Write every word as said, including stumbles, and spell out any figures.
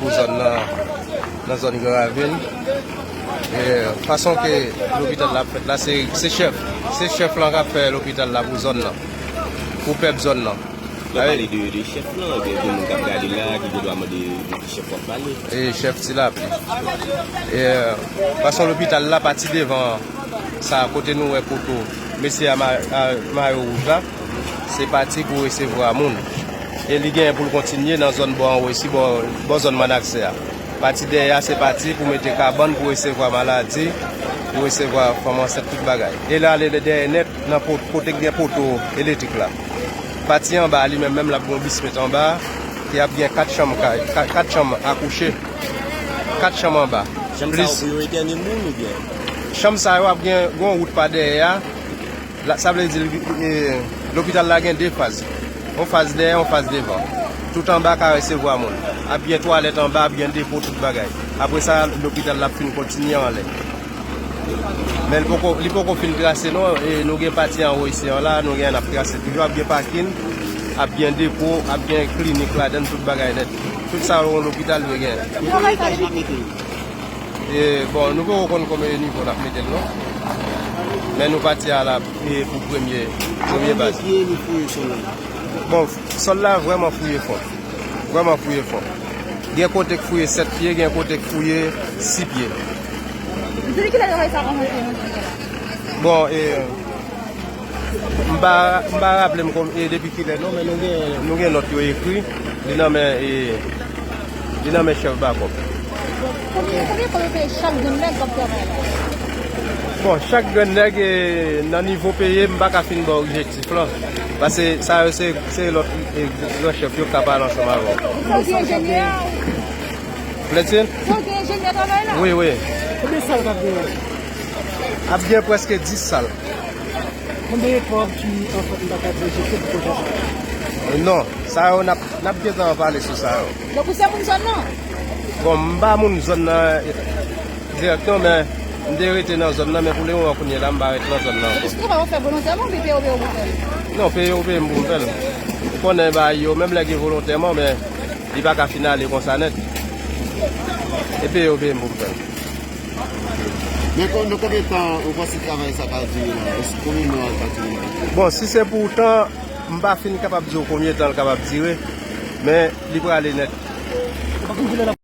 Pou zòn nan, nan zòn Gran Ravin. E, fason ke lopital la ap fèt la, se, se chèf. Se chèf lan k ap fè lopital la pou zòn nan. Pou pèp zòn nan. Lè w pale de, de chèf lan, gen, gen moun k ap gade la, ki gen dwa mande de ki chèf w ap pale. E chèf Ti Lapli. E, fason lopital la, pati devan an, sa kote nou wè poto mesye a ma-, a mayo wouj la, se pati pou resevwa moun. E li genyen pou l kontinye nan zòn bò anwo isi, bò, bò zòn Manaksè a. Pati dèyè a, se pati pou mete kabann, pou resevwa maladi, pou resevwa fanm ansent, tout bagay. E l ale dèyè nèt, nan po-, kote k gen poto elektrik la. Pati anba a, li menm, menm l ap gen yon bismet anba a, ki ap gen kat chanm kay, kat, kat chanm akouche, kat chanm anba. Chanm sa yo pou yo entène moun oubyen? Chanm sa yo ap gen yon wout pa dèyè a. La, sa vle di, e, lopital la gen de faz. Yon faz dèyè, yon faz devan. Tout anba ka resevwa moun. Ap gen twalèt anba, ap gen depo, tout bagay. Apre sa, lopital la ap fin kontinye anlè. Men li poko, li poko fin trase non. E nou gen pati anwo isi an la, nou gen n ap trase toujou. Ap gen pakin, ap gen depo, ap gen klinik ladan, tout bagay nèt. Tout sa yon lopital dwe gen. Travay sa depi ki E, bon, nou poko konn konbyen nivo n ap mete l non. Men nou pati a la, e, pou premye, premye baz. Konbyen pye nou fouye sòl la? Bon, sòl la vrèman fouye fon. Vrèman fouye fon. Gen kote k fouye sèt pye, gen kote k fouye sis pye. Depi kilè travay sa kòmanse nan zòn sa? Bon, e, M pa, m pa raple m kon, e, depi kilè non, men nou gen, nou gen nòt yo ekri, li nan men, e, li nan men chèf Bakòp. Konbyen, konbyen kòb yo peye chak grenn nèg k ap travay la? Bon, chak grenn nèg, e, nan nivo peye, m pa ka fin ba w objektif lan. Paske sa yo se, se lòt, e, gran chèf yo k ka pale ansanm avè w. Sa w gen enjenyè a? Fletil? Sa w gen enjenyè travay la? Wi, wi. Konbyen sal k ap genyen? Ap gen prèske dis sal. Konbyen kòb ki, anfèt, m ta ka dirije tout pwojè sa yo? Non, sa yo n ap, n ap gentan pale sou sa yo. Donk, ou se moun zòn nan? Bon, m pa moun zòn nan, e, dirèkteman, men m te rete nan zòn nan, men pou lemoman kounye a la, m pa ret nan zòn nan ankò. Epi se travay w ap fè volontèman oubyen peye w peye w pou fè l? Non, peye w peye m pou m fè l. Ou konnen bagay yo, menm lè gen volontèman, men li pa ka fin ale konsa nèt. E peye w peye m pou m fè l. Men kon-, nan konbyen tan ou panse travay sa ka dire la? Èske konbyen mwa l ka dire la? Bon, si se pou tan, m pa fin kapab di w konbyen tan l kapab dire, men li prale nèt.